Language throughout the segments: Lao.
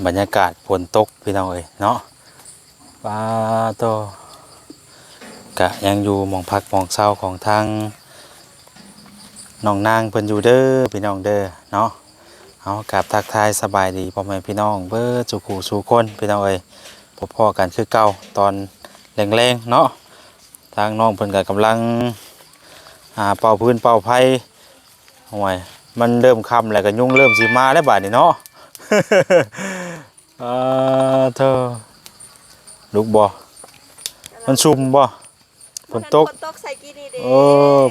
ບັນຍາກາດຝົນຕົກພີ່ນ້ອງເອີຍເນາະ. ປາໂຕ ກະຍັງຢູ່ໝ່ອງພັກໝ່ອງເຊົາຂອງທາງນ້ອງນາງເພິ່ນຢູ່ເດີພີ່ນ້ອງເດີເນາະ. ເອົາ ກາບທັກທາຍສະບາຍດີພໍ່ແມ່ພີ່ນ້ອງເບິດສູ່ຄູ່ສູ່ຄົນພີ່ນ້ອງເອີຍ. ພົບພໍ້ກັນຄືເກົ່າຕອນແລງໆເນາະ. ທາງນ້ອງເພິ່ນກໍກຳລັງ ອ່າ ເປົ່າຟືນເປົ່າໄຟ. ໂອ້ຍ ມັນເລີ່ມຄ່ຳແລ້ວ ກໍຍຸງເລີ່ມຊິມາແລ້ວບາດນີ້ເນາະ. ອາ ເທີ ລຸກບໍ່? ມັນຊຸ່ມບໍ່? ຝົນຕົກ ຝົນຕົກໃສ່ກີ້ນີ້ເດ້. ເອີ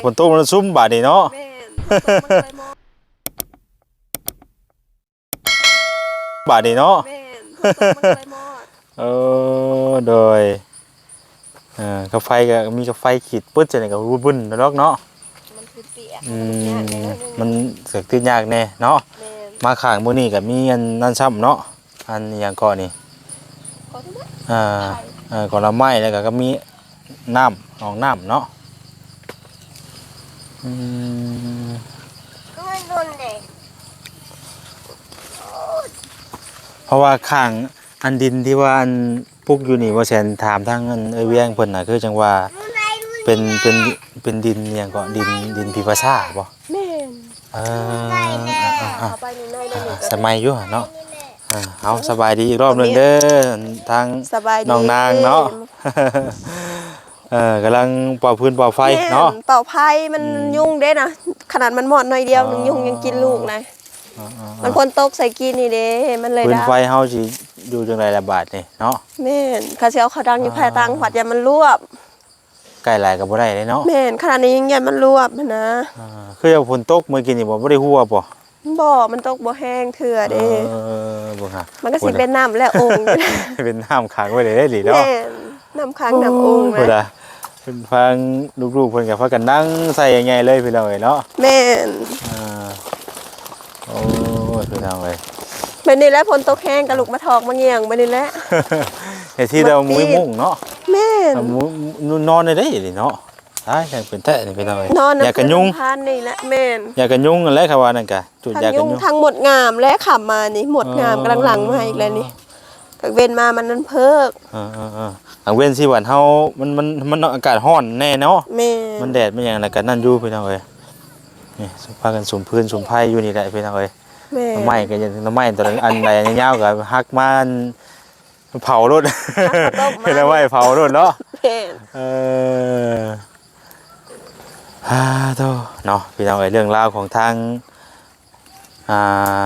ຝົນຕົກມັນຊຸ່ມບາດນີ້ເນາະ. ແມ່ນ ຝົນຕົກມັນກໍເລີຍມອດ ບາດນີ້ເນາະ. ແມ່ນ ຝົນຕົກມັນກໍເລີຍມອດ. ເອີ ໂດຍ ເອີ ກາໄຟກໍມີກາໄຟຂີດປຶດຈັ່ງໃດກໍວຸ້ນໆດອກເນາະ. ມັນຄືເປຍກ ອືມ ມັນຍາກແດ່ໜ້ອຍໜຶ່ງ ມັນກໍຕິດຍາກແດ່ເນາະ. ແມ່ນ ມາຂ້າງມື້ນີ້ກໍມີອັນນັ້ນຊ້ຳເນາະ ອັນຫຍັງເກາະນີ້ ເອີ ເອີ ກອນລະໄມ້ ແລ້ວກໍ ກໍມີນ້ຳ ໜອງນ້ຳເນາະ. ອືມ ເພາະວ່າຂ້າງອັນດິນທີ່ວ່າອັນປຸກຢູ່ນີ້ ບໍ່ແສນຖາມທາງອັນເອື້ອຍວຽງເພິ່ນນະ ຄືຈັ່ງວ່າເປັນ ເປັນ ເປັນດິນຫຍັງເກາະ ດິນ ດິນຜີພາສາບໍ່? ແມ່ນ ເອີ ເຂົ້າໄປນີ້ໜ້ອຍໜຶ່ງ ອາ ກໍ ສະໄໝຢູ່ຫັ້ນເນາະ. ເອີ ເອົາ ສະບາຍດີອີກລອບໜຶ່ງເດີ ທາງ ສະບາຍດີ ນ້ອງນາງເນາະ. ເອີ ກຳລັງເປົ່າຟືນເປົ່າໄຟເນາະ. ແມ່ນ ເປົ່າໄຟມັນ ອືມ ຍຸງເດ້ນະ ຂະໜາດມັນມອດໜ້ອຍດຽວໜຶ່ງ ອ່າ ຍຸງຍັງກິນລູກນະ. ອ່າໆໆ ມັນຝົນຕົກໃສ່ກີ້ນີ້ເດ້ ມັນເລີຍ ຟືນໄຟເຮົາຊິຢູ່ຈັ່ງໃດລະບາດນີ້ເນາະ. ແມ່ນ ຄັນຊິເອົາເຂົ້າດັງຢູ່ ອ່າ ພາຍຕ່າງພັດຢ້ານມັນລວກ. ໃກ້ຫຼາຍກໍບໍ່ໄດ້ເດ້ເນາະ. ແມ່ນ ຂະໜາດນີ້ຍັງຢ້ານມັນລວກຫັ້ນນະ. ອ່າ ຄືວ່າຝົນຕົກມື້ກີ້ນີ້ບໍ່ ບໍ່ໄດ້ຫົວບໍ່? ບໍ່ ມັນຕົກບໍ່ແຮງເທື່ອເດ້. ເອີ ເບິ່ງຫາ ມັນກໍຊິເປັນນ້ຳແລ້ວອົງ ເປັນນ້ຳຂັງໄວ້ເລີຍເດ້ນີ້ເນາະ. ແມ່ນ ນ້ຳຂັງນ້ຳອົງ ໂອ້ຍ ນະ ເພິ່ນນະ ເພິ່ນຟັງ ລູກໆເພິ່ນກໍພາກັນນັ່ງໃສ່ໃຫຍ່ເລີຍພີ່ນ້ອງເອີຍເນາະ. ແມ່ນ ອ່າ ໂອ້ຍ ພີ່ນ້ອງເອີຍ ແບບນີ້ແຫຼະ ຝົນຕົກແຮງກໍລຸກມາຖອກມາຫຍ່ຽງແບບນີ້ແຫຼະ. ເຮັດທີ່ເດີ ມັກປີນ ມຸ້ງເນາະ. ແມ່ນ ອ່າ ມຸ້ງ ນອນໄດ້ເດນີ້ເນາະ. ຕາຍ ຍັງເປັນແທ້ນີ້ພີ່ນ້ອງເອີຍ ນອນນຳ ຢາກະຍຸງ ພານນີ້ແຫຼະ. ແມ່ນ ຢາກະຍຸງຫັ້ນແຫຼະ ເຂົາວ່ານັ້ນກະ ຈູດຢາກະຍຸງ. ທັງມົດງາມແຫຼະ ຄ່ຳມານີ້ ມົດງາມ ອ່າ ກຳລັງຫຼັ່ງມາອີກແລ້ວນີ້. ກາງເວັນມາມັນນັ້ນເພີກ. ເອີໆໆ ກາງເວັນຊິບ້ານເຮົາ ມັນ ມັນ ມັນອາກາດຮ້ອນແນ່ເນາະ. ແມ່ນ ມັນແດດມັນຫຍັງ ແລ້ວກໍນັ້ນຢູ່ພີ່ນ້ອງເອີຍ. ນີ້ ພາກັນສຸມຟືນສຸມໄຟຢູ່ນີ້ແຫຼະພີ່ນ້ອງເອີຍ. ແມ່ນ ໜໍ່ໄມ້ກໍຍັງ ໜໍ່ໄມ້ຕອນນັ້ນ ອັນໃດຍາວໆກໍຫັກມາ ເຜົາໂລດ ເຮັດເອົາໄວ້ເຜົາໂລດເນາະ. ແມ່ນ ເອີ ອາ ໂທ້ ເນາະ ພີ່ນ້ອງເອີຍ ເລື່ອງລາວຂອງທາງ ອ່າ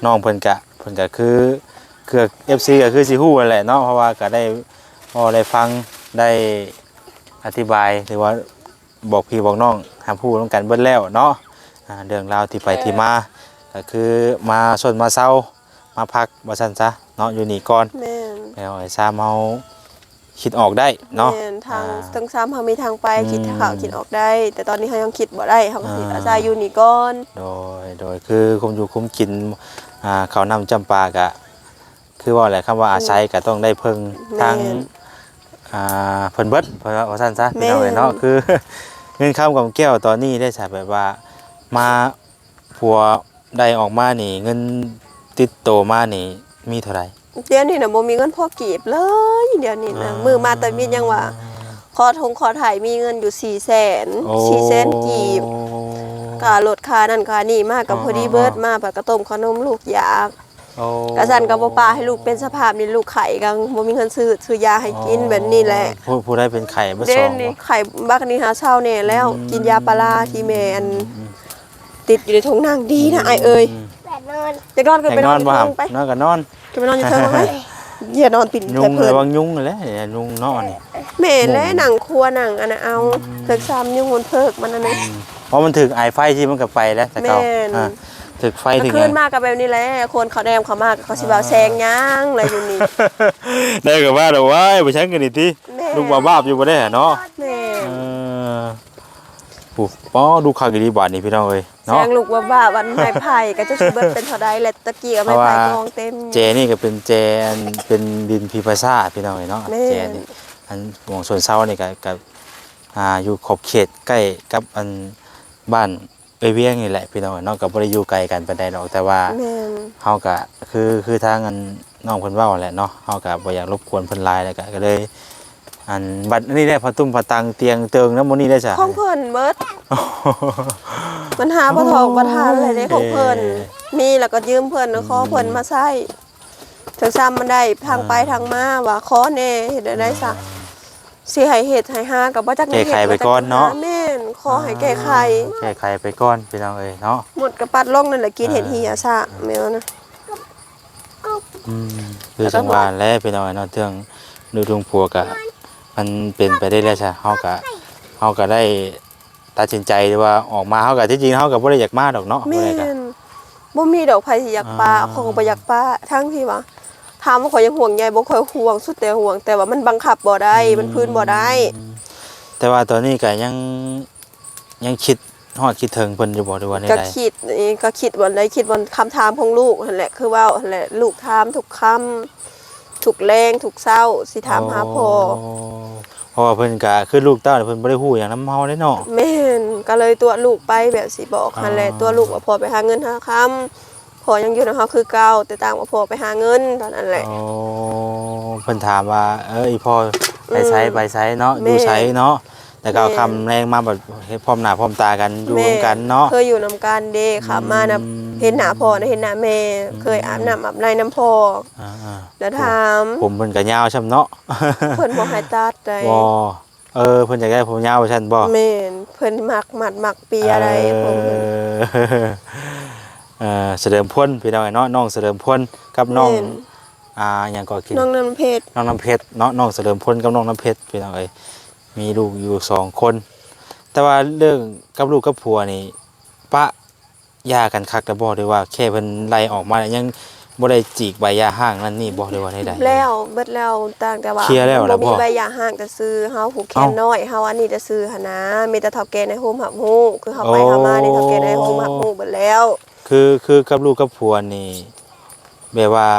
ນ້ອງເພິ່ນກະ ເພິ່ນກະຄື ຄື ເອັຟຊີ ກໍຄືຊິຮູ້ຫັ້ນແຫຼະເນາະ ເພາະວ່າກໍໄດ້ເວົ້າໄດ້ຟັງ ໄດ້ອະທິບາຍ ຫຼືວ່າ ບອກພີ່ບອກນ້ອງຮັບຮູ້ນຳກັນເບິດແລ້ວເນາະ. ອ່າ ເລື່ອງລາວທີ່ໄປທີ່ມາ ກໍຄືມາຊົນມາເຊົາ ມາພັກວ່າຊັ້ນຊະເນາະ ຢູ່ນີ້ກ່ອນ. ແມ່ນ ແລ້ວໄອ້ຊາມເຮົາຄິດອອກໄດ້ເນາະ. ແມ່ນ ທາງ ອ່າ ເທິງຊາມເຮົາມີທາງໄປ ອືມ ຄິດເຂົ້າຄິດອອກໄດ້ ແຕ່ຕອນນີ້ເຮົາຍັງຄິດບໍ່ໄດ້ ເຮົາກໍ ອ່າ ອາໄສຢູ່ນີ້ກ່ອນ. ໂດຍ ໂດຍ ຄືຄຸມຢູ່ຄຸມກິນ ອ່າ ເຂົ້ານ້ຳຈຳປາກະ ຄືເວົ້າແຫຼະ ຄຳວ່າອາໄສ ອືມ ກໍຕ້ອງໄດ້ເພິ່ງ ແມ່ນ ທາງ ອ່າ ເພິ່ນເບິດ ເພິ່ນວ່າ ວ່າຊັ້ນຊະ ແມ່ນ ພີ່ນ້ອງເອີຍເນາະ. ຄືເງິນຄຳກຳແກ້ວຕອນນີ້ໄດ້ສະ ແບບວ່າມາ ຜົວໄດ້ອອກມານີ້ ເງິນຕິດໂຕມານີ້ມີເທົ່າໃດ? ດຽວນີ້ນະບໍ່ມີເງິນພໍກີບເລີຍ ດຽວນີ້ນະ. ອ່າ ມື້ມາແຕ່ວິດຍັງວ່າ ຂໍຖົງຂໍໄຖມີເງິນຢູ່ສີ່ແສນ ໂອ້ ສີ່ແສນກີບ ຄ່າລົດຄ່ານັ້ນຄ່ານີ້ມາກໍ ອ່າ ພໍດີເບິດ ອ່າ ມາໄປກະຕົ້ມຂະໜົມລູກຢາກ. ໂອ້ ກະຊັ້ນກໍບໍ່ປະໃຫ້ລູກເປັນສະພາບນີ້ ລູກໄຂ້ກໍບໍ່ມີເງິນຊື້ ຊື້ຢາໃຫ້ກິນ ອໍ ແບບນີ້ແຫຼະ. ຜູ້ ຜູ້ໃດເປັນໄຂ້ເບິດ ເດ້ ສອງ ນີ້ ບໍ່? ໄຂ້ບັກນີ້ຫາເຊົາແນ່ແລ້ວ ອືມ ກິນຢາປາລາທີ່ແມ່ອັນ ອືມ ຕິດຢູ່ໃນຖົງໜັງ ດີນະ ອືມ ອ້າຍເອີຍ. ອືມ ຢາກນອນກໍໄປນອນ ຢາກນອນບໍ່ຫຳ? ໄປ ນອນກໍນອນ ຈະໄປນອນຢູ່ເທິງໄປ ຢ່ານອນປິ່ນ ຍຸງ ແທ້ເພິ່ນ ລະວັງຍຸງແຫຼະ ຍຸງເນາະນີ້. ແມ່ນແຫຼະ ໜັງຄົວໜັງອັນນັ້ນເອົາ ອືມ ເຖິກຊາມຍຸງມັນເພິກມັນອັນນັ້ນ. ອືມ ເພາະມັນຖືກອາຍໄຟທີ່ມັນກໍໄປແລ້ວ ແຕ່ເກົ່າ ແມ່ນ ອ່າ ຖືກໄຟ ກາງຄືນມາກໍແບບນີ້ແຫຼະ ຄົນເຂົາແນມເຂົ້າມາກໍເຂົາຊິວ່າ ອ່າ ແສງຫຍັງລະຢູ່ນີ້ ໄດ້ກໍວ່າດອກ ວ້າຍ ບໍ່ແສງກັນນີ້ຕິ ແມ່ນ ລຸກວາບວາບຢູ່ບໍ່ໄດ້ຫະເນາະ. ແມ່ນ ເອີ ໂອ້ ດູຄັກອີ່ຫຼີບາດນີ້ພີ່ນ້ອງເອີຍເນາະ ແສງລຸກວາບວາບ ອັນໄມ້ໄຜ່ກໍຈັກຊິເບິດເປັນເທົ່າໃດແຫຼະ ຕະກີ້ກໍໄມ້ໄຜ່ກອງເຕັມ. ແຈນີ້ກໍເປັນແຈ ອັນເປັນດິນຜີພາສາພີ່ນ້ອງເອີຍເນາະ. ແມ່ນ ແຈນີ້ ອັນໝ່ອງຊົນເຊົານີ້ກໍ ກໍ ອ່າ ຢູ່ຂອບເຂດໃກ້ກັບອັນບ້ານ ເອື້ອຍວຽງນີ້ແຫຼະພີ່ນ້ອງເນາະ ກໍບໍ່ໄດ້ຢູ່ໄກກັນປານໃດດອກ ແຕ່ວ່າ ແມ່ນ ເຮົາກໍຄື ຄືທາງອັນນ້ອງເພິ່ນເວົ້າແຫຼະເນາະ ເຮົາກໍບໍ່ຢາກລົບກວນເພິ່ນຫຼາຍ ແລ້ວກໍ ກໍເລີຍ ອັນບັດນີ້ແຫຼະ ຜ້າຕຸ້ມຜ້າຕັ່ງຕຽງເຕີງນຳໝູ່ນີ້ໄດ້ຊະ ຂອງເພິ່ນເບິດ ມັນຫາບໍ່ຖອກບໍ່ທັນແຫຼະເດ້ ຂອງເພິ່ນ ເອີ ມີແລ້ວກໍຢືມເພິ່ນ ອືມ ຂໍເພິ່ນມາໃຊ້ ເທື່ອຊ້ຳມັນໄດ້ທາງໄປ ອ່າ ທາງມາວ່າຂໍແດ່ ເຮັດແນວໃດຊະ ອ່າ ຊິໃຫ້ເຮັດໃຫ້ຫາກໍບໍ່ຈັກແກ້ໄຂໄປກ່ອນເນາະ ແມ່ນ ຂໍໃຫ້ແກ້ໄຂ ອ່າ ແກ້ໄຂໄປກ່ອນພີ່ນ້ອງເອີຍເນາະ ໝົດກໍປັດລົງນັ້ນແຫຼະ ກິນເຮັດ ອ່າ ເຫຍຊະ ແມ່ນນະ ອືມ ຄືຈັ່ງວ່າແຫຼະພີ່ນ້ອງເນາະ ເລື່ອງລູກເລື່ອງຜົວກໍມັນເປັນໄປໄດ້ແລ້ວຊະ ເຮົາກໍ ເຮົາກໍໄດ້ ຕັດສິນໃຈທີ່ວ່າອອກມາ ເຮົາກໍ ທີ່ຈິງເຮົາກໍບໍ່ໄດ້ຢາກມາດອກເນາະ ແມ່ນ ບໍ່ມີດອກໃຜຊິຢາກປະ ອ່າ ເຂົາກໍບໍ່ຢາກປະ ທັງທີ່ວ່າ ຖາມວ່າຂ້ອຍຍັງຫ່ວງໃຍບໍ່? ຂ້ອຍຫ່ວງ ສຸດແຕ່ຫ່ວງ ແຕ່ວ່າມັນບັງຄັບບໍ່ໄດ້ ອືມ ມັນຝືນບໍ່ໄດ້ ແຕ່ວ່າຕອນນີ້ກໍຍັງ ຍັງຄິດຮອດຄິດເຖິງເພິ່ນຢູ່ບໍ່ ຫຼືວ່າແນວໃດ? ກໍຄິດ ກໍຄິດບ່ອນໃດ ຄິດບ່ອນຄຳຖາມຂອງລູກຫັ້ນແຫຼະ ຄືເວົ້າຫັ້ນແຫຼະ ລູກຖາມທຸກຄ່ຳ ທຸກແລງທຸກເຊົ້າ ຊິຖາມຫາພໍ່ ອໍ ເພາະວ່າເພິ່ນກະຄືລູກເຕົ້າ ເພິ່ນບໍ່ໄດ້ຮູ້ຫຍັງນຳເຮົາເດ້ເນາະ ແມ່ນ ກໍເລີຍຕົວະລູກໄປແບບຊິບອກຫັ້ນແຫຼະ ອໍ ຕົວະລູກວ່າພໍ່ໄປຫາເງິນຫາຄຳ ພໍ່ຍັງຢູ່ນຳເຮົາຄືເກົ່າ ແຕ່ຕ່າງວ່າພໍ່ໄປຫາເງິນເທົ່ານັ້ນແຫຼະ ອໍ ເພິ່ນຖາມວ່າ ເອີ ອີ່ພໍ່ໄປໃສ ອືມ ໄປໃສເນາະ ແມ່ນ ຢູ່ໃສເນາະ ແລ້ວກໍ ແມ່ນ ຄ່ຳແລງມາບັດເຮັດພ້ອມໜ້າພ້ອມຕາກັນ ຢູ່ນຳກັນເນາະ ແມ່ນ ເຄີຍຢູ່ນຳກັນເດ້ ຄ່ຳມານະ ອືມ ເຫັນໜ້າພໍ່ນະ ເຫັນໜ້າແມ່ ອືມ ເຄີຍອາບນ້ຳອາບໃນນຳພໍ່ ອ່າໆ ແລ້ວຖາມ ຜົມເພິ່ນກໍຍາວຊ່ຳເນາະ ເພິ່ນບໍ່ໃຫ້ຕັດໃດ ບໍ່ ເອີ ເພິ່ນຢາກໄດ້ຜົມຍາວວ່າຊັ້ນບໍ່? ແມ່ນ ເພິ່ນມັກມັດມັກເປີຍໃດ ເອີ ຜົມເພິ່ນ ເອີ ສະເຫຼີມພົນ ພີ່ນ້ອງເນາະ ນ້ອງສະເຫຼີມພົນກັບນ້ອງ ແມ່ນ ອ່າ ຫຍັງກໍ ນ້ອງນ້ຳເພັດ ນ້ອງນ້ຳເພັດເນາະ ນ້ອງສະເຫຼີມພົນກັບນ້ອງນ້ຳເພັດ ພີ່ນ້ອງເອີຍ ມີລູກຢູ່ສອງຄົນ ແຕ່ວ່າເລື່ອງກັບລູກກັບຜົວນີ້ ປະ ຢ່າກັນຄັກແລ້ວບໍ່ ຫຼືວ່າແຄ່ເພິ່ນໄລ່ອອກມາແລ້ວ ຍັງບໍ່ໄດ້ຈີກໃບຢ່າຮ້າງນັ້ນນີ້ບໍ່ ຫຼືວ່າແນວໃດ? ແລ້ວ ເບິດແລ້ວ ຕ່າງແຕ່ວ່າ ເຄລຍແລ້ວ ມັນບໍ່ມີ ລະບໍ່? ໃບຢ່າຮ້າງຊື່ໆ ເຮົາຜູກແຂນ ເອົ້າ ນ້ອຍ ເຮົາອັນນີ້ຊື່ໆຫັ້ນນາ ມີແຕ່ເຖົ້າແກ່ນາຍໂຮມຮັບຮູ້ ຄືເຮົາໄປ ໂອ້ ເຮົາມານີ້ ເຖົ້າແກ່ນາຍໂຮມຮັບຮູ້ເບິດແລ້ວ ຄື ຄືກັບລູກກັບຜົວນີ້ ແບບວ່າ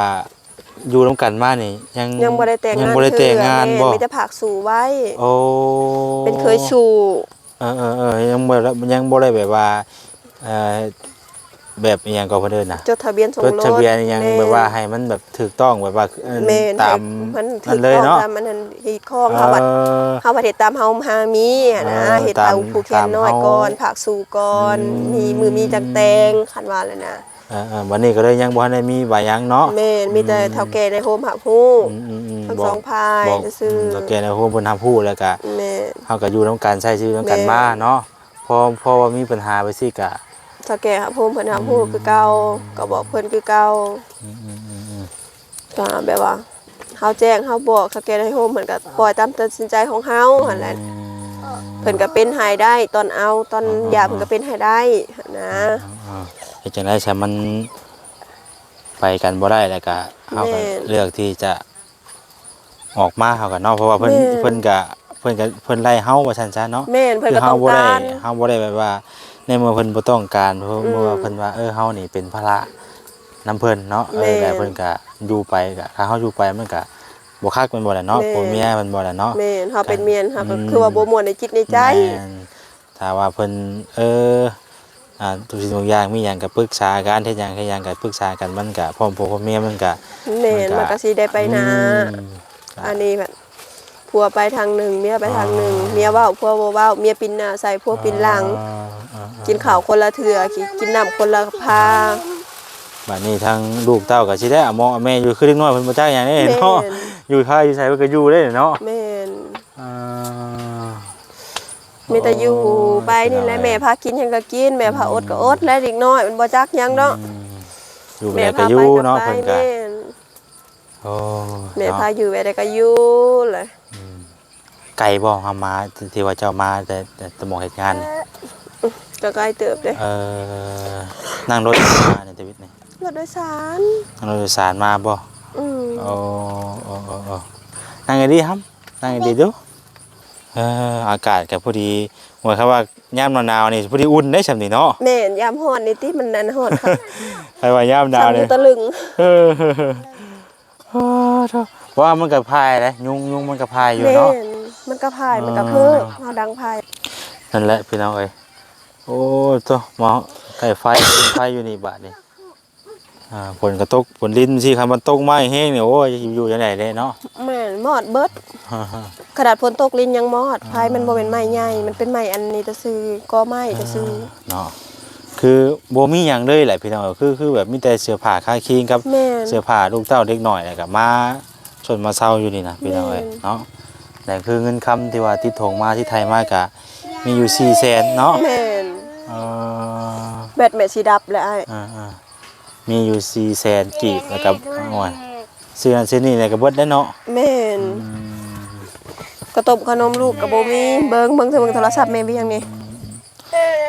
ຢູ່ນຳກັນມານີ້ ຍັງ ຍັງບໍ່ໄດ້ແຕ່ງງານ ຍັງບໍ່ໄດ້ແຕ່ງງານ ເທື່ອ ບໍ່? ແມ່ນ ມີແຕ່ພາກຊູ້ໄວ້ ໂອ້ ເປັນເຂີຍຊູ້ ເອີໆໆ ຍັງບໍ່ ຍັງບໍ່ໄດ້ແບບວ່າ ເອີ ແບບອີ່ຫຍັງກໍເພິ່ນເອີ້ນນະ ຈົດທະບຽນສົມລົດ ຈົດທະບຽນອີ່ຫຍັງ ແມ່ນ ແບບວ່າໃຫ້ມັນແບບຖືກຕ້ອງ ແບບວ່າ ເອີ ແມ່ນ ຕາມ ໃຫ້ມັນຖືກຕ້ອງ ເລີຍເນາະ ຕາມອັນນັ້ນຮີດຄອງ ເອີ ເຮົາບັດ ເຮົາບັດເຮັດຕາມເຮົາຫາມີຫັ້ນນະ ເອີ ເຮັດຕາມ ຕາມຜູ້ແຂນນ້ອຍກ່ອນ ຕາມເຮົາ ພາກຊູ້ກ່ອນ ອືມ ມີມື້ມີຈັ່ງແຕ່ງ ຄັນວ່າແລ້ວນະ ເອີໆ ບັດນີ້ກໍເລີຍຍັງບໍ່ທັນໄດ້ມີໃບຫຍັງເນາະ ແມ່ນ ມີແຕ່ ອືມ ເຖົ້າແກ່ນາຍໂຮມຮັບຮູ້ ອືມໆໆ ທັງສອງຝ່າຍ ບອກ ຊື່ໆ ອືມ ເຖົ້າແກ່ນາຍໂຮມເພິ່ນຮັບຮູ້ແລ້ວກະ ແມ່ນ ເຮົາກໍຢູ່ນຳກັນ ໃຊ້ຊີວິດນຳກັນ ແມ່ນ ມາເນາະ ພໍ ພໍວ່າມີບັນຫາໄປຊີ້ກະ ເຖົ້າແກ່ຮັບຮູ້ ເພິ່ນຮັບຮູ້ ອືມ ຄືເກົ່າ ກໍບອກເພິ່ນຄືເກົ່າ ອືມໆໆໆ ກໍແບບວ່າ ເຮົາແຈ້ງເຮົາບອກ ເຖົ້າແກ່ນາຍໂຮມເພິ່ນກໍປ່ອຍຕາມຕັດສິນໃຈຂອງເຮົາ ອືມ ຫັ້ນແຫຼະ ເພິ່ນກໍເປັນໃຫ້ໄດ້ ຕອນເອົາ ຕອນ ອ່າໆໆ ຢາເພິ່ນກໍເປັນໃຫ້ໄດ້ຫັ້ນນະ ອ່າໆໆ ເຮັດຈັ່ງໃດຊະ ມັນໄປກັນບໍ່ໄດ້ ແລ້ວກໍເຮົາກໍ ແມ່ນ ເລືອກທີ່ຈະ ອອກມາເຮົາກໍເນາະ ເພາະວ່າເພິ່ນ ແມ່ນ ເພິ່ນກະ ເພິ່ນກະ ເພິ່ນໄລ່ເຮົາວ່າຊັ້ນຊະເນາະ ແມ່ນ ເພິ່ນກໍຕ້ອງການ ເຮົາບໍ່ໄດ້ ເຮົາບໍ່ໄດ້ແບບວ່າ ໃນເມື່ອເພິ່ນບໍ່ຕ້ອງການ ເພາະ ອືມ ເມື່ອວ່າເພິ່ນວ່າ ເອີ ເຮົານີ້ເປັນພາລະນຳເພິ່ນເນາະ ເອີ ແມ່ນ ແລ້ວເພິ່ນກະຢູ່ໄປ ກະ ຖ້າເຮົາຢູ່ໄປມັນກະບໍ່ຄັກແມ່ນບໍ່ລະເນາະ ແມ່ນ ຜົວເມຍແມ່ນບໍ່ລະເນາະ ແມ່ນ ເຮົາເປັນເມຍ ເຮົາກໍ ອືມ ຄືວ່າບໍ່ມ່ວນໃນຈິດໃນໃຈ ແມ່ນ ຖ້າວ່າເພິ່ນ ເອີ ອ່າ ທຸກສິ່ງທຸກຢ່າງ ມີຫຍັງກໍປຶກສາກັນ ເຮັດຫຍັງເຮັດຫຍັງກໍປຶກສາກັນ ມັນກໍພ້ອມຜົວພ້ອມເມຍ ມັນກໍ ແມ່ນ ມັນກໍ ມັນກໍຊິໄດ້ໄປໜ້າ ອືມ ອັນນີ້ແບບ ຜົວໄປທາງໜຶ່ງ ເມຍໄປທາງໜຶ່ງ ອໍ ເມຍເວົ້າ ຜົວບໍ່ເວົ້າ ເມຍປິ່ນໜ້າໃສ່ ຜົວປິ່ນຫຼັງ ອໍ ອໍ ອໍ ກິນຂ້າວຄົນລະເທື່ອ ກິນ ກິນນ້ຳຄົນລະພາ ບາດນີ້ທາງລູກເຕົ້າກໍຊິໄດ້ເອົາໝໍ້ເອົາແມ່ຢູ່ ຄືເດັກນ້ອຍເພິ່ນບໍ່ຈັກຫຍັງເດ້ເນາະ ແມ່ນ ຢູ່ພາຢູ່ໃສເພິ່ນກໍຢູ່ເດ້ເນາະ ແມ່ນ ອ່າ ມີແຕ່ຢູ່ໄປນີ້ແຫຼະ ໂອ້ຍ ແມ່ພາກິນຫຍັງກໍກິນ ແມ່ພາອົດກໍອົດ ອືມ ແລະເດັກນ້ອຍມັນບໍ່ຈັກຫຍັງເນາະ ອືມ ຢູ່ແບບໃດກໍຢູ່ເນາະ ແມ່ພາໄປກໍໄປ ເພິ່ນກໍ ແມ່ນ ໂອ້ຍ ແມ່ ເນາະ ພາຢູ່ແບບໃດກໍຢູ່ແຫຼະ ອືມ ໄກບໍ່ ເຮົາມາ ທີ່ວ່າເຈົ້າມາແຕ່ ແຕ່ໝ່ອງເຮັດງານນີ້ ກໍໄກເຕີບເດ້ ເອີ ນັ່ງລົດມານີ້ ຕາວິດນີ້ ລົດໂດຍສານ ນັ່ງລົດໂດຍສານມາບໍ່? ອືມ ໂອ້ ໂອ້ ໂອ້ ໂອ້ ນັ່ງໃຫ້ດີ ນັ່ງໃຫ້ດີດູ ເອີ ອາກາດກໍພໍດີ ໝາຍຄວາມວ່າຍາມໜາວໆນີ້ພໍດີອຸ່ນໄດ໋ຊ່ຳນີ້ເນາະ ແມ່ນ ຍາມຮ້ອນນີ້ຕິ ມັນອັນຮ້ອນຄັກ ໃຜວ່າຍາມໜາວນີ້ ຊ່ຳຢູ່ຕະລຶງ ເອີ ໂອ້ໂທ້ ເພາະວ່າມັນກໍພາຍເດ້ ຍຸງ ຍຸງມັນກໍພາຍຢູ່ເນາະ ແມ່ນ ມັນກໍພາຍ ມັນກໍເພີກ ເອີ ເຮົາດັງພາຍ ນັ້ນແຫຼະພີ່ນ້ອງເອີຍ ໂ ໂອ້ ໂທ້ ມາໃກ້ໄຟ ໄຟຢູ່ນີ້ບາດນີ້. ອ່າ ຝົນກໍຕົກ ຝົນລິນຊີ້ ຄັນມັນຕົກມາແຮງໆນີ້ ໂອ້ຍ ຢູ່ຈັ່ງໃດແຫຼະເນາະ. ແມ່ນ ມອດເບິດ ຂະໜາດຝົນຕົກລິນຍັງມອດ. ອ່າ ໄຟມັນບໍ່ແມ່ນໄມ້ໃຫຍ່ ມັນເປັນໄມ້ອັນນີ້ແຕ່ຊື່ ກໍໄມ້ແຕ່ຊື່ ອ່າ ເນາະ. ຄືບໍ່ມີຫຍັງເລີຍແຫຼະພີ່ນ້ອງ ຄື ຄືແບບມີແຕ່ເສື້ອຜ້າຄາຄີງກັບ ແມ່ນ ເສື້ອຜ້າລູກເຕົ້າເດັກນ້ອຍ ແລ້ວກໍມາຊົນມາເຊົາຢູ່ນີ້ນະພີ່ນ້ອງເອີຍ ແມ່ນ ເນາະ. ແລ້ວຄືເງິນຄຳທີ່ວ່າຕິດຖົງມາ ທີ່ໄທມາກະມີຢູ່ສີ່ແສນເນາະ. ແມ່ນ ເອີ ແບັດແມ່ຊິດັບແລ້ວອ້າຍ. ອ່າໆ ມີຢູ່ສີ່ແສນກີບ ແລ້ວກໍ ໂອ້ຍ ຊື້ນັ້ນຊື້ນີ້ແລ້ວກໍເບິດແລ້ວເນາະ. ແມ່ນ ອືມ ກະຕົ້ມຂະໜົມລູກກໍບໍ່ມີ. ເບິ່ງ ເບິ່ງ ເບິ່ງໂທລະສັບແມ່ວຽງນີ້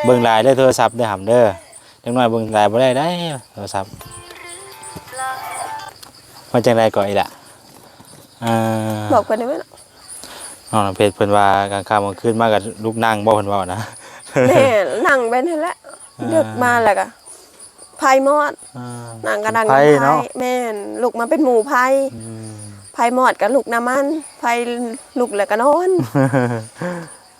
ເບິ່ງຫຼາຍເດີໂທລະສັບເດີຫຳເດີ. ເດັກນ້ອຍເບິ່ງຫຼາຍບໍ່ໄດ້ໄດ໋ໂທລະສັບ. ວ່າຈັ່ງໃດກໍອີ່ຫຼະ? ອ່າ ບອກເພິ່ນໄດ້ໄໝລະ? ນ້ອງນ້ຳເພັດເພິ່ນວ່າ ກາງຄ່ຳກາງຄືນມາກໍລຸກນັ່ງບໍ່ ເພິ່ນເວົ້ານະ. ແມ່ນ ນັ່ງແບບນັ້ນແຫຼະ. ອ່າ ເດິກມາແລ້ວກໍໄຟມອດ. ອ່າ ນັ່ງກໍນັ່ງໄຟເນາະ. ແມ່ນ ລຸກມາເປັນໝູ່ໄຟ. ອືມ ໄຟມອດກໍລຸກນຳມັນ ໄຟລຸກແລ້ວກໍນອນ.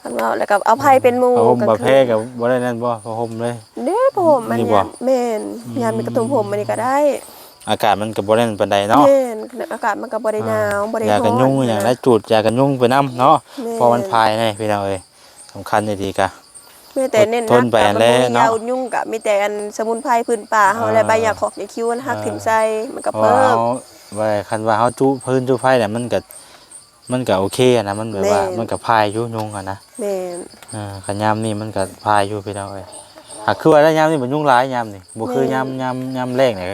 ຄັນເວົ້າແລ້ວກໍເອົາໄຟເປັນໝູ່. ຜ້າຫົ່ມ ກາງຄືນ ແພກໍບໍ່ໄດ້ນັ້ນບໍ່ ຜ້າຫົ່ມເລີຍ? ເດ້ ຜ້າຫົ່ມມັນ ນີ້ບໍ່? ຍາມ ແມ່ນ ອືມ ຍາມມີກະຕຸ້ມຫົ່ມອັນນີ້ກໍໄດ້. ອາກາດມັນກໍບໍ່ແໜ້ນປານໃດເນາະ. ແມ່ນ ອາກາດມັນກໍບໍ່ໄດ້ໜາວ ອ່າ ບໍ່ໄດ້ຮ້ອນ. ຢາກັນຍຸງຫຍັງ ນະ ແລະ ຈູດຢາກັນຍຸງໄປນຳເນາະ. ແມ່ນ ເພາະມັນພາຍໃນພີ່ນ້ອງເອີຍ ສຳຄັນອີ່ຫຼີກະ. ມີແຕ່ເນັ້ນໜັກ ທນໄປຫັ້ນແຫຼະເນາະ. ຢາຍຸງກໍມີແຕ່ອັນສະໝຸນໄພພື້ນປ່າເຮົາແຫຼະ ອ່າ ໃບຫຍ້າຂອກ ຢາຄິວ ມັນຫັກ ອ່າ ຖິ້ມໃສ່ ມັນກໍເປີກ. ເພາະວ່າ ວ່າຄັນວ່າເຮົາຈຸພື້ນຈຸໄຟແລ້ວ ມັນກໍ ມັນກໍໂອເຄນະ ມັນແບບວ່າ ແມ່ນ ມັນກໍພາຍຢູ່ຍຸງຫັ້ນນະ. ແມ່ນ ເອີ ຄັນຍາມນີ້ມັນກໍພາຍຢູ່ພີ່ນ້ອງເອີຍ. ຫາກຄືວ່າໄດ້ຍາມນີ້ມັນຍຸງຫຼາຍຍາມນີ້ ບໍ່ຄື ແມ່ນ ຍາມ ຍາມ ຍາມແລ້ງນະ.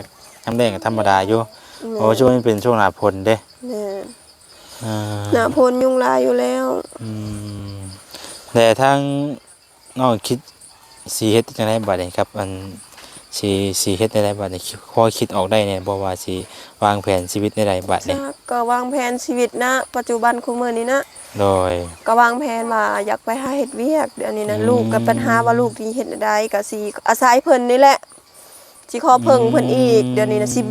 ຍາມແລ້ງກໍທຳມະດາຢູ່ ແມ່ນ ເພາະວ່າຊ່ວງນີ້ເປັນຊ່ວງໜ້າຝົນເດ້. ແມ່ນ ເອີ ໜ້າຝົນຍຸງຫຼາຍຢູ່ແລ້ວ. ອືມ ແລະ ທາງ ນ້ອງຄິດຊິເຮັດຈັ່ງໃດບາດນີ້ ກັບອັນ ຊິ ຊິເຮັດແນວໃດບາດນີ້? ພໍຄິດອອກໄດ້ແດ່ບໍ່ວ່າຊິວາງແຜນຊີວິດແນວໃດບາດນີ້? ຈັກ ກໍວາງແຜນຊີວິດນະ ປັດຈຸບັນຄູ່ມື້ນີ້ນະ. ໂດຍ ກໍວາງແຜນວ່າຢາກໄປຫາເຮັດວຽກ ດຽວນີ້ນະ. ອືມ ລູກກໍປັນຫາວ່າລູກຊິເຮັດແນວໃດ ກໍຊິອາໄສເພິ່ນນີ້ແຫຼະ. ຊິຂໍເພິ່ງເພິ່ນອີກ. ອືມ ດຽວນີ້ນະ ຊິ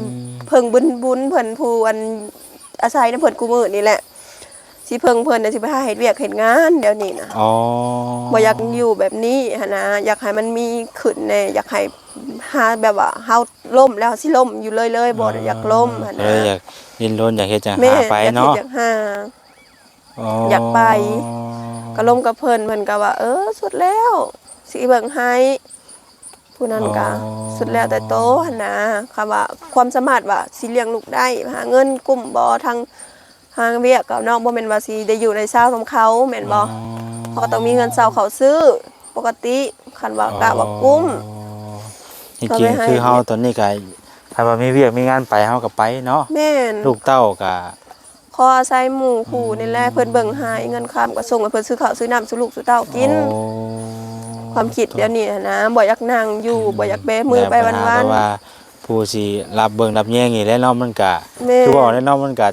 ເພິ່ງບຸນ ບຸນເພິ່ນ ຜູ້ອັນອາໄສນຳເພິ່ນຄູ່ມື້ນີ້ແຫຼະ. ຊິເພິ່ງເພິ່ນ ດຽວຊິໄປຫາເຮັດວຽກເຮັດງານ ດຽວນີ້ນະ. ອໍ ບໍ່ຢາກຢູ່ແບບນີ້ຫັ້ນນະ ຢາກໃຫ້ມັນມີຂຶ້ນແດ່ ຢາກໃຫ້ຫາແບບວ່າເຮົາລົ້ມແລ້ວຊິລົ້ມຢູ່ເລີຍໆ ບໍ່ ອ່າ ຢາກລົ້ມຫັ້ນນະ. ເອີ ຢາກດີ້ນລົນ ຢາກເຮັດຫຍັງ ແມ່ນ ຫາໄປເນາະ ຢາກເຮັດຢາກຫາ. ອໍ ຢາກໄປ ກໍລົມກັບເພິ່ນ ເພິ່ນກໍວ່າ ເອີ ສຸດແລ້ວ ຊິເບິ່ງໃຫ້. ຜູ້ນັ້ນກໍ ອໍ ສຸດແລ້ວແຕ່ໂຕຫັ້ນນະ ຄຳວ່າຄວາມສາມາດວ່າຊິລ້ຽງລູກໄດ້ ຫາເງິນກຸ້ມບໍ່ ທັງຫາວຽກກໍເນາະ ບໍ່ແມ່ນວ່າຊິໄດ້ຢູ່ໄດ້ເຊົານຳເຂົາ ແມ່ນບໍ່? ອໍ ເຮົາກໍຕ້ອງມີເຮືອນເຊົ່າເຂົ້າຊື້ປົກກະຕິ ຄັນວ່າ ອໍ ກະວ່າກຸ້ມ. ຈິງໆ ຄືເຮົາຕອນນີ້ກໍ ຄັນວ່າມີວຽກມີງານໄປ ເຮົາກໍໄປເນາະ. ແມ່ນ ລູກເຕົ້າກໍ ຂໍອາໄສໝູ່ຄູ່ນີ້ແຫຼະ ເພິ່ນເບິ່ງໃຫ້ ເງິນຄຳກໍສົ່ງໃຫ້ເພິ່ນຊື້ເຂົ້າຊື້ນ້ຳສູ່ລູກສູ່ເຕົ້າກິນ. ອໍ ຄວາມຄິດດຽວນີ້ຫັ້ນນະ ບໍ່ຢາກນັ່ງຢູ່ ອືມ ບໍ່ຢາກແບມືໄປວັນໆ. ແບບວ່າຜູ້ຊິຮັບເບິ່ງຮັບແຍງນີ້ແຫຼະເນາະ ມັນກະ ແມ່ນ ຄືເວົ້າແຫຼະເນາະ ມັນກະ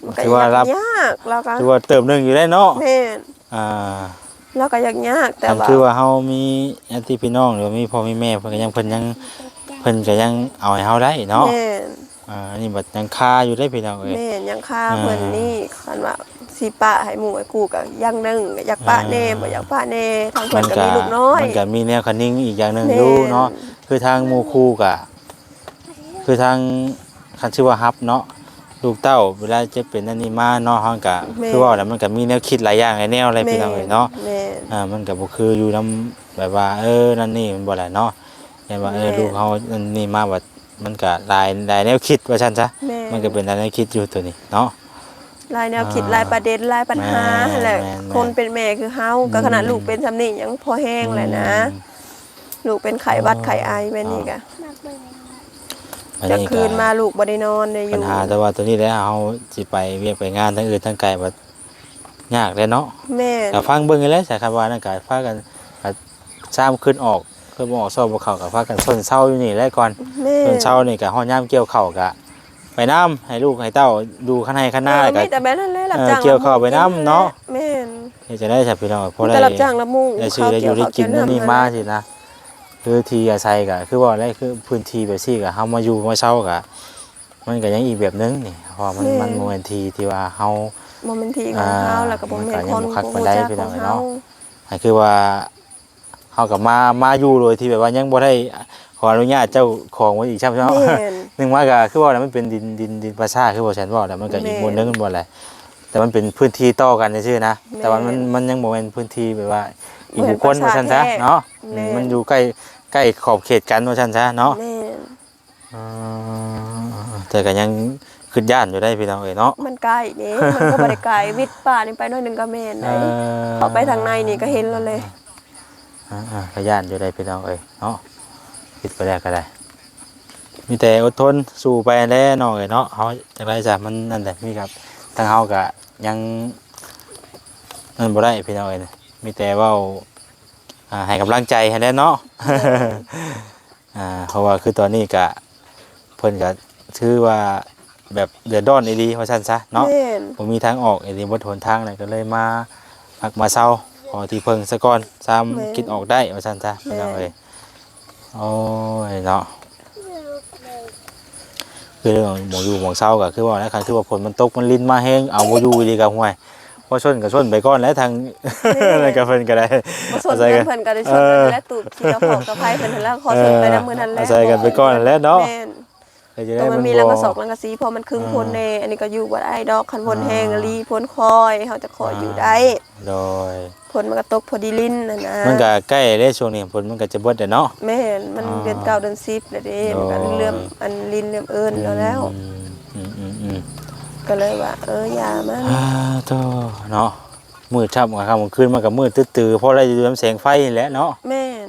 ມັນກະ ຖືວ່າຮັບ ຍາກ ລາວກະ ຖືວ່າເຕີບໜຶ່ງຢູ່ເດ້ເນາະ. ແມ່ນ ອ່າ ລາວກໍຢາກຍາກ ແຕ່ ຄັນ ວ່າ ຄືວ່າເຮົາມີຍາດຕິພີ່ນ້ອງ ຫຼືວ່າມີພໍ່ມີແມ່ ເພິ່ນກໍຍັງ ເພິ່ນຍັງ ເພິ່ນກໍຍັງເອົາໃຫ້ເຮົາໄດ້ເນາະ. ແມ່ນ ອ່າ ອັນນີ້ບັດຍັງຄາຢູ່ເດ້ພີ່ນ້ອງເອີຍ. ແມ່ນ ຍັງຄາເພິ່ນນີ້ ອ່າ ຄັນວ່າຊິປະໃຫ້ໝູ່ໃຫ້ຄູ່ກໍຢ່າງໜຶ່ງ ຢາກປະແດ່ ອ່າ ບໍ່ຢາກປະແດ່ ທາງເພິ່ນກໍມີລູກນ້ອຍ ມັນກໍມີແນວຄະນິງອີກຢ່າງໜຶ່ງຢູ່ເນາະ. ແມ່ນ ຄືທາງໝູ່ຄູ່ກໍ ຄືທາງ ຄັນຊື່ວ່າຮັບເນາະ ລູກເຕົ້າເວລາເຈັບເປັນອັນນີ້ມາເນາະ ເຮົາກໍ ແມ່ນ ຄືເວົ້າແລ້ວ ມັນກໍມີແນວຄິດຫຼາຍຢ່າງຫຼາຍແນວແຫຼະ ແມ່ນ ພີ່ນ້ອງເອີຍເນາະ. ແມ່ນ ອ່າ ມັນກໍບໍ່ຄືຢູ່ນຳແບບວ່າ ເອີ ນັ້ນນີ້ ແມ່ນບໍ່ລະເນາະ ແມ່ນວ່າ ເອີ ແມ່ນ ລູກເຮົາອັນນີ້ມາ ວ່າມັນກໍຫຼາຍ ຫຼາຍແນວຄິດວ່າຊັ້ນຊະ. ແມ່ນ ມັນກໍເປັນຫຼາຍແນວຄິດຢູ່ໂຕນີ້ເນາະ ຫຼາຍແນວຄິດ ອ່າ ຫຼາຍປະເດັນ ຫຼາຍປັນຫາ ອ່າ ຫັ້ນແຫຼະ. ແມ່ນໆ ຄົນເປັນແມ່ຄືເຮົາ ອືມ ກໍຂະໜາດລູກເປັນຊ່ຳນີ້ຍັງພໍແຮງແຫຼະນະ. ອືມ ລູກເປັນໄຂ້ຫວັດ ໂອ້ ໄຂ້ໄອແບບນີ້ກະ ອັນນີ້ກະ ຈະຄືນມາລູກບໍ່ໄດ້ນອນໄດ້ຢູ່ ບັນຫາ. ແຕ່ວ່າໂຕນີ້ແຫຼະ ເຮົາຊິໄປວຽກໄປງານທາງອື່ນທາງໄກ ບັດຍາກແຫຼະເນາະ. ແມ່ນ ກໍຟັງເບິ່ງນີ້ແຫຼະ ຖ້າຄັນວ່ານັ້ນກໍພາກັນ ກໍຊາມຄືນອອກ ຄືບໍ່ອອກຊອບບໍ່ເຂົ້າ ກໍພາກັນຊົນເຊົາຢູ່ນີ້ແຫຼະກ່ອນ. ແມ່ນ ຊົນເຊົານີ້ກໍຮອດຍາມກ່ຽວເຂົ້າກໍ ໄປນຳ ໃຫ້ລູກໃຫ້ເຕົ້າ ຢູ່ຄັນໄຮ່ຄັນນາ ເອີ ແລ້ວກໍ ມີແຕ່ແບບນັ້ນແຫຼະ ເອີ ຮັບຈ້າງ ກ່ຽວເຂົ້າໄປນຳເນາະ. ແມ່ນ ເຮັດຈັ່ງໃດຊະພີ່ນ້ອງ ພໍໄດ້ ມີແຕ່ຮັບຈ້າງຮັບໝູ່ ໄດ້ຊື້ໄດ້ຢູ່ໄດ້ກິນ ເຂົ້າກ່ຽວ ອັນນີ້ມາ ເຂົ້າເກັບນ້ຳຫັ້ນນະ ຊິນະ. ຄືທີ່ອາໄສກໍຄືວ່າແຫຼະ ຄືພື້ນທີ່ແບບຊີ້ກໍເຮົາມາຢູ່ມາເຊົ່າກໍ ມັນກໍຍັງອີກແບບໜຶ່ງນີ້ ເພາະວ່າມັນ ແມ່ນ ມັນບໍ່ແມ່ນທີ່ທີ່ວ່າເຮົາ ບໍ່ແມ່ນທີ່ຂອງເຮົາ ອ່າ ແລ້ວກໍບໍ່ແມ່ນ ມັນກໍຍັງບໍ່ຄັກປານໃດ ຄົນ ພີ່ນ້ອງເອີຍເນາະ. ກໍຄືວ່າ ເຮົາກໍມາ ມາຢູ່ໂດຍທີ່ແບບວ່າຍັງບໍ່ໄດ້ຂໍອະນຸຍາດເຈົ້າຂອງເພິ່ນອີກຊ້ຳເນາະ. ແມ່ນ ໜຶ່ງມາກໍຄືວ່າແຫຼະ ມັນເປັນດິນ ດິນ ດິນປ່າຊ້າ ຄືບໍ່ແຊນເວົ້າແຫຼະ ມັນກໍອີກ ແມ່ນ ບ່ອນໜຶ່ງ ແມ່ນບໍ່ແຫຼະ ແຕ່ມັນເປັນພື້ນທີ່ຕໍ່ກັນຊື່ໆນະ ແມ່ນ ແຕ່ວ່າມັນ ມັນຍັງບໍ່ແມ່ນພື້ນທີ່ແບບວ່າອີກບຸກຄົນ ແມ່ນ ວ່າຊັ້ນຊະເນາະ. ແມ່ນ ອືມ ມັນຢູ່ໃກ້ ໃກ້ຂອບເຂດກັນວ່າຊັ້ນຊະເນາະ. ແມ່ນ ເອີ ແຕ່ກໍຍັງຄິດຢ້ານຢູ່ໄດ໋ພີ່ນ້ອງເອີຍເນາະ. ມັນໃກ້ເດ້ ມັນກໍບໍ່ໄດ້ໄກ ວິດປ່ານີ້ໄປໜ້ອຍໜຶ່ງກໍແມ່ນໄດ໋. ເອີ ເຂົ້າໄປທາງໃນນີ້ກໍເຫັນແລ້ວແຫຼະ. ອ່າໆ ກໍຢ້ານຢູ່ໄດ໋ພີ່ນ້ອງເອີຍເນາະ ຄິດໄປແລ້ວກໍໄດ້ ມີແຕ່ອົດທົນສູ້ໄປແຫຼະນ້ອງເອີຍເນາະ. ເຮົາຈັ່ງໃດຊະ ມັນນັ້ນແຫຼະ ມີກັບ ທາງເຮົາກໍຍັງນັ້ນບໍ່ໄດ້ພີ່ນ້ອງເອີຍ ມີແຕ່ເວົ້າ ອ່າ ໃຫ້ກຳລັງໃຈຫັ້ນແຫຼະເນາະ. ແມ່ນ ອ່າ ເພາະວ່າຄືຕອນນີ້ກະ ເພິ່ນກະຖືວ່າແບບເດືອດຮ້ອນອີ່ຫຼີວ່າຊັ້ນຊະເນາະ. ແມ່ນ ບໍ່ມີທາງອອກອີ່ຫຼີ ໝົດຫົນທາງແລ້ວ ກໍເລີຍມາພັກມາເຊົາ ຂໍທີ່ເພິ່ງສາກ່ອນ ສ່ຳ ແມ່ນ ຄິດອອກໄດ້ວ່າຊັ້ນຊະ ແມ່ນ ພີ່ນ້ອງເອີຍ. ໂອ້ຍເນາະ ຄືເລື່ອງໝ່ອງຢູ່ໝ່ອງເຊົາກໍຄືວ່າແຫຼະ ຄັນຄືວ່າຝົນມັນຕົກມັນລິນມາແຮງ ເອົາບໍ່ຢູ່ອີ່ຫຼີກໍ ຫ້ວຍ ພໍຊົນກໍຊົນໄປກ່ອນແຫຼະ ທາງ ແມ່ນ ນັ້ນກໍເພິ່ນກໍໄດ້ ບໍ່ຊົນ ອາໄສກັນ ເພິ່ນກໍໄດ້ຊົນ ເອີ ໄປແລ້ວ ຕູບຂີ້ເລາະ ຂອງກັບໄຜເພິ່ນຫັ້ນແຫຼະ ຂໍຊົນໄປນຳມື້ນັ້ນແຫຼະ ອາໄສກັນໄປກ່ອນແຫຼະເນາະ. ແມ່ນ ກໍຈະໄດ້ ຕ້ອງມັນມີ ມັນບໍ່ ຫຼັງກະສອກຫຼັງກະສີ ເພາະມັນຄຶງ ອ່າ ຝົນແດ່ ອັນນີ້ກໍຢູ່ບໍ່ໄດ້ດອກ ຄັນຝົນ ອ່າ ແຮງອີ່ຫຼີ ຝົນຄອຍ ເຮົາຈະຂໍ ອ່າ ຢູ່ໄດ້. ໂດຍ ຝົນມັນກໍຕົກພໍດີລິນຫັ້ນນະ ມັນກໍໃກ້ແລ້ວ ຊ່ວງນີ້ຝົນມັນກໍຈະເບິດແລ້ວເນາະ. ແມ່ນ ມັນ ອ່າ ເດືອນເກົ້າເດືອນສິບແລ້ວເດ້ ໂດຍ ມັນກໍເລີ່ມ ອັນລິນເລີ່ມເອີ້ນແລ້ວ ອືມ ອືມໆໆ ກໍເລີຍວ່າ ເອີ ຢ່າມັນ ອ່າ ໂທ້ເນາະ ມືດຄ່ຳ ກາງຄ່ຳກາງຄືນມັນກໍມືດຕຶດຕື ພໍໄດ້ຢູ່ນຳແສງໄຟນີ້ແຫຼະເນາະ. ແມ່ນ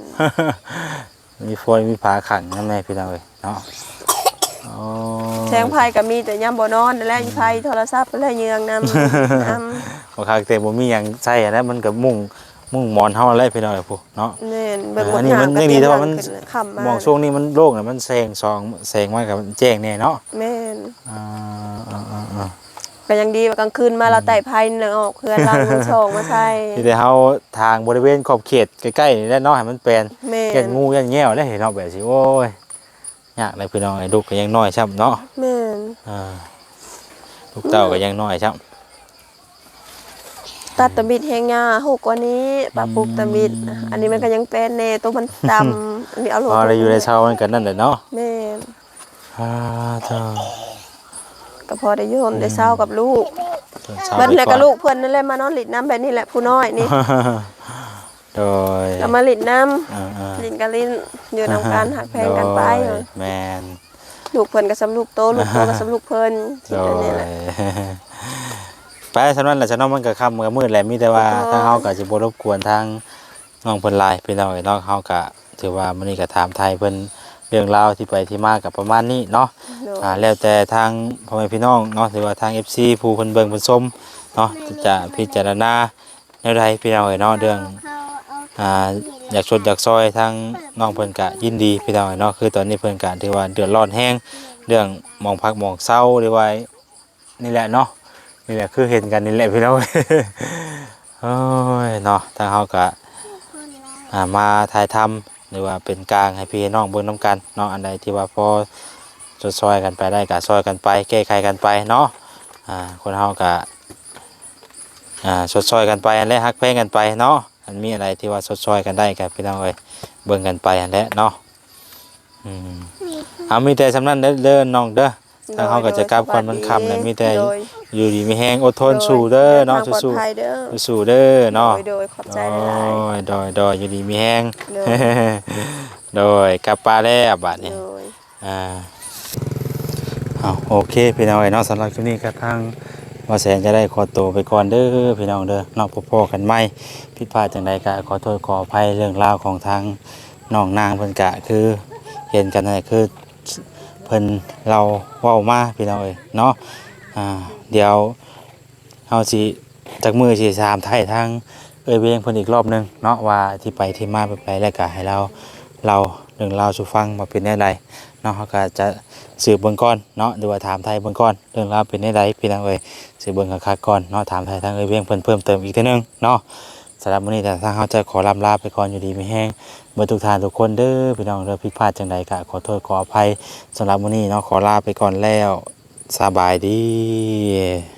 ມີຟອຍມີຜ້າຂັງນຳແດ່ພີ່ນ້ອງເອີຍເນາະ. ໂອ້ ແສງໄຟກໍມີແຕ່ຍາມບໍ່ນອນນັ້ນແຫຼະ ອືມ ໄຟໂທລະສັບຫັ້ນແຫຼະເຍືອງນຳ ນຳ ບໍ່ຄັກແຕ່ບໍ່ມີຫຍັງໃຊ້ຫັ້ນແຫຼະ ມັນກໍມຸ້ງ ມຸ້ງໝອນເຮົາຫັ້ນແຫຼະພີ່ນ້ອງເອີຍ ພຸ້ນເນາະ. ແມ່ນ ເບິ່ງ ເອີ ອັນນີ້ມັນຍັງດີ ແຕ່ວ່າມັນ ຄ່ຳມາ ໝ່ອງຊ່ວງນີ້ມັນໂລ່ງນະ ມັນແສງສອງ ແສງມາກໍແຈ້ງແດ່ເນາະ. ແມ່ນ ອ່າ ເອີໆໆ ກໍຍັງດີວ່າກາງຄືນມາ ອືມ ລາວໄຕ້ໄຟນີ້ອອກເຮືອນລາວ ມືສອງມາໃສ່ ມີແຕ່ເຮົາທາງບໍລິເວນຂອບເຂດໃກ້ໆນີ້ແຫຼະເນາະ ໃຫ້ມັນແປນ. ແມ່ນ ຢ້ານງູຢ້ານແງວເດ້ເນາະ ແບບຊີ້ ໂອ້ຍ ຍາກເດ້ພີ່ນ້ອງເອີຍ ລູກກໍຍັງນ້ອຍຊ້ຳເນາະ. ແມ່ນ ອ່າ ລູກເຕົ້າກໍຍັງນ້ອຍຊ້ຳ ຕັດຕຳອິດແຮງຫຍ້າຫົກກວ່ານີ້ ປະປຸກຕຳອິດ ອືມ ອັນນີ້ມັນກໍຍັງແປນແດ່ ໂຕມັນດຳ ອັນນີ້ເອົາລົງ ພໍໄດ້ຢູ່ໄດ້ເຊົານຳກັນນັ້ນແຫຼະເນາະ. ແມ່ນ ອ່າ ເຈົ້າ ກໍພໍໄດ້ຢູ່ ອືມ ໄດ້ເຊົາກັບລູກ ເຈົ້າ ເບິດແລ້ວກໍລູກເພິ່ນນັ້ນແຫຼະ ມານອນຫຼິ້ນນຳແບບນີ້ແຫຼະ ຜູ້ນ້ອຍນີ້. ໂດຍ ກໍມາຫຼິ້ນນຳ ອ່າໆ ຫຼິ້ນກໍຫຼິ້ນ ຢູ່ນຳກັນ ຮັກແພງກັນໄປ. ໂດຍ ແມ່ນ ລູກເພິ່ນກໍສ່ຳລູກໂຕ ລູກໂຕກໍສ່ຳລູກເພິ່ນ ໂດຍ ຄິດແບບນີ້ແຫຼະ. ໄປສ່ຳນັ້ນແຫຼະຊະເນາະ ມັນກໍຄ່ຳກໍມືດແຫຼະ ມີແຕ່ວ່າ ໂດຍ ທາງເຮົາກໍຊິບໍ່ລົບກວນທາງ ນ້ອງເພິ່ນຫຼາຍພີ່ນ້ອງເອີຍເນາະ. ເຮົາກະຖືວ່າມື້ນີ້ກະຖາມໄຖ່ເພິ່ນເລື່ອງລາວທີ່ໄປທີ່ມາກະປະມານນີ້ເນາະ. ໂດຍ ອ່າ ແລ້ວແຕ່ທາງພໍ່ແມ່ພີ່ນ້ອງເນາະ ຫຼືວ່າທາງເອັຟຊີຜູ້ເພິ່ນເບິ່ງເພິ່ນຊົມເນາະ ຈະພິຈາລະນາແນວໃດພີ່ນ້ອງເອີຍເນາະ. ເລື່ອງ ອ່າ ຢາກຊົດຢາກຊ່ອຍທາງນ້ອງເພິ່ນກະຍິນດີພີ່ນ້ອງເອີຍເນາະ. ຄືຕອນນີ້ເພິ່ນກະຖືວ່າເດືອດຮ້ອນແຮງ ເລື່ອງໝ່ອງພັກໝ່ອງເຊົາ ຫຼືວ່າ ນີ້ແຫຼະເນາະ ນີ້ແຫຼະ ຄືເຫັນກັນນີ້ແຫຼະພີ່ນ້ອງ. ໂອ້ຍເນາະ ທາງເຮົາກະ ອ່າ ມາຖ່າຍທຳ ຫຼືວ່າເປັນກາງໃຫ້ພີ່ໃຫ້ນ້ອງເບິ່ງນຳກັນເນາະ. ອັນໃດທີ່ວ່າພໍຊົດຊ່ອຍກັນໄປໄດ້ກະຊ່ອຍກັນໄປ ແກ້ໄຂກັນໄປເນາະ. ອ່າ ຄົນເຮົາກະ ອ່າ ຊົດຊ່ອຍກັນໄປຫັ້ນແຫຼະ ຮັກແພງກັນໄປເນາະ. ອັນມີອັນໃດທີ່ວ່າຊົດຊ່ອຍກັນໄດ້ກະ ພີ່ນ້ອງເອີຍ ເບິ່ງກັນໄປຫັ້ນແຫຼະເນາະ. ອືມ ເອົາ ມີແຕ່ສ່ຳນັ້ນເດີ ເດີນ້ອງເດີ. ໂດຍ ທາງເຮົາກໍຈະກັບກ່ອນ ໂດຍ ມັນຄ່ຳແລ້ວ ສະບາຍດີ ມີແຕ່ ໂດຍ ຢູ່ດີມີແຮງ ອົດທົນ ໂດຍ ສູ້ເດີເນາະ ເດີນທາງປອດໄພເດີ ສູ້ໆເດີເນາະ. ໂດຍ ໂດຍ ຂອບໃຈຫຼາຍໆ ໂດຍ ໂດຍ ໂດຍ ຢູ່ດີມີແຮງ ໂດຍ ໂດຍ ກັບປາແລ້ວບາດນີ້ ໂດຍ ອ່າ ເອົາ ໂອເຄ ພີ່ນ້ອງເອີຍເນາະ. ສຳລັບຄລິບນີ້ກໍທາງບ່າວແສນຈະໄດ້ຂໍໂຕໄປກ່ອນເດີພີ່ນ້ອງເດີເນາະ. ພໍ້ກັນໃໝ່ ຜິດພາດຈັ່ງໃດກໍຂໍໂທດຂໍອະໄພ. ເລື່ອງລາວຂອງທາງນ້ອງນາງເພິ່ນກະຄືເຫັນກັນນັ້ນແຫຼະ ຄື ເພິ່ນເລົ່າເວົ້າມາພີ່ນ້ອງເອີຍເນາະ. ອ່າ ດຽວເຮົາຊິ ຈັກມື້ຊິຖາມໄຖ່ທາງເອື້ອຍວຽງເພິ່ນອີກລອບໜຶ່ງເນາະ ວ່າທີ່ໄປທີ່ມາແບບໃດ ແລ້ວກະໃຫ້ລາວເລົ່າເລື່ອງລາວສູ່ຟັງວ່າເປັນແນວໃດເນາະ. ເຮົາກະຈະສືບເບິ່ງກ່ອນເນາະ ຫຼືວ່າຖາມໄຖ່ເບິ່ງກ່ອນ ເລື່ອງລາວເປັນແນວໃດພີ່ນ້ອງເອີຍ. ສືບເບິ່ງຄັກໆກ່ອນເນາະ ຖາມໄຖ່ທາງເອື້ອຍວຽງເພິ່ນເພີ່ມເຕີມອີກເທື່ອໜຶ່ງເນາະ. ສຳລັບມື້ນີ້ທາງເຮົາຈະຂໍລ່ຳລາໄປກ່ອນ ຢູ່ດີມີແຮງເບິດທຸກທ່ານທຸກຄົນເດີພີ່ນ້ອງເດີ. ຜິດພາດຈັ່ງໃດກະຂໍໂທດຂໍອະໄພ. ສຳລັບມື້ນີ້ເນາະ ຂໍລາໄປກ່ອນແລ້ວ ສະບາຍດີ.